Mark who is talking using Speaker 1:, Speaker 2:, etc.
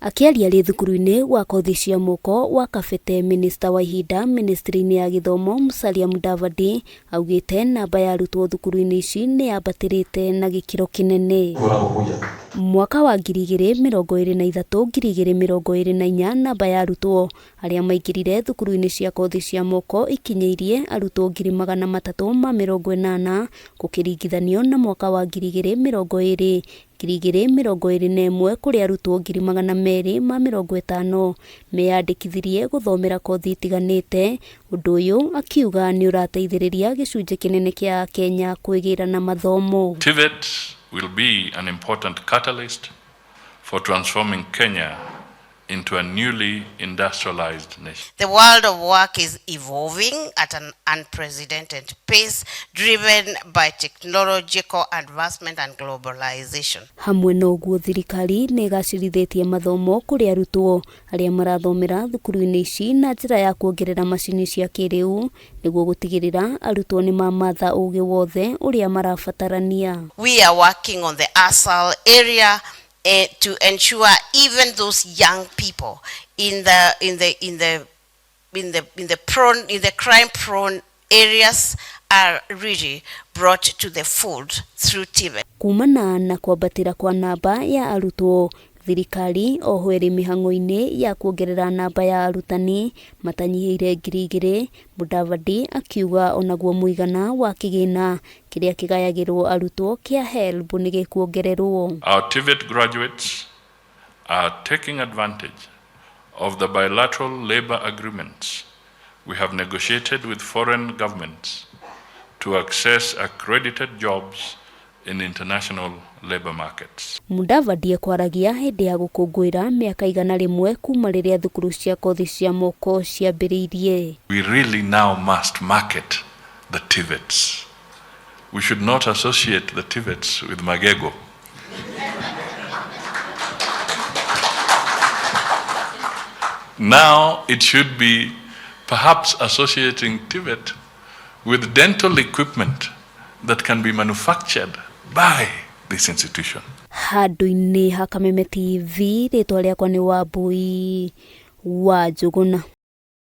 Speaker 1: Akĩaria arĩ thukuru-inĩ wa kothi cia moko wa Kabete, minista wa ihinda ministry-inĩ ya gĩthomo Musalia Mudavadi augĩte namba ya arutwo thukuru-inĩ ici nĩ yambatĩrĩte na gĩkĩro kĩnene. Mwaka wa 2023 2024 namba ya arutwo arĩa maingĩrire thukuru-inĩ cia kothi cia moko ikinyĩirie arutwo 380,000 gũkĩringithanio na mwaka wa 2020 2021 kũrĩ arutwo 250,000 meyandĩkithirie gũthomera kothi itiganĩte. Ũndũ ũyũ akiuga nĩ ũrateithĩrĩria gĩcunjĩ kĩnene kĩa Akenya kwĩgĩra na mathomo.
Speaker 2: TVET will be an important catalyst for transforming Kenya into a newly industrialized nation.
Speaker 3: The world of work is evolving at an unprecedented pace, driven by technological advancement and globalization.
Speaker 1: Hamwe na ũguo thirikari nĩ ĩgacĩrithĩtie mathomo kũrĩ arutwo arĩa marathomera thukuru-inĩ ici na njĩra ya kuongerera macini cia kĩrĩu nĩguo gũtigĩrĩra arutwo nĩ mamatha ũgĩ wothe ũrĩa marabatarania.
Speaker 3: We are working on the ASAL area to ensure even those young people in the in the in the in the in the prone in the crime prone areas are really brought to the fold through TVET.
Speaker 1: Kumana na kwambatĩra kwa namba ya arutwo thirikari oho ĩrĩ mĩhang'o-inĩ ya kuongerera namba ya arutani matanyihĩire 2,000. Mudavadi akiuga onaguo mũigana wa kĩgĩna kĩrĩa kĩgayagĩrwo arutwo kĩa HELB nĩ gĩkuongererwo.
Speaker 2: Our TVET graduates are taking advantage of the bilateral labor agreements we have negotiated with foreign governments to access accredited jobs in international labor markets.
Speaker 1: Mudavadi ekwaragia hĩndĩ ya gũkũngũĩra mĩaka 100 kuma rĩrĩa thukuru cia kothi cia moko ciambĩrĩirie.
Speaker 2: We really now must market the TVETs. We should not associate the TVETs with Magego. Now it should be perhaps associating TVET with dental equipment that can be manufactured by this institution.
Speaker 1: Handũ-inĩ ha Kameme TV, rĩtwa rĩakwa nĩ Wambui wa Njũgũna.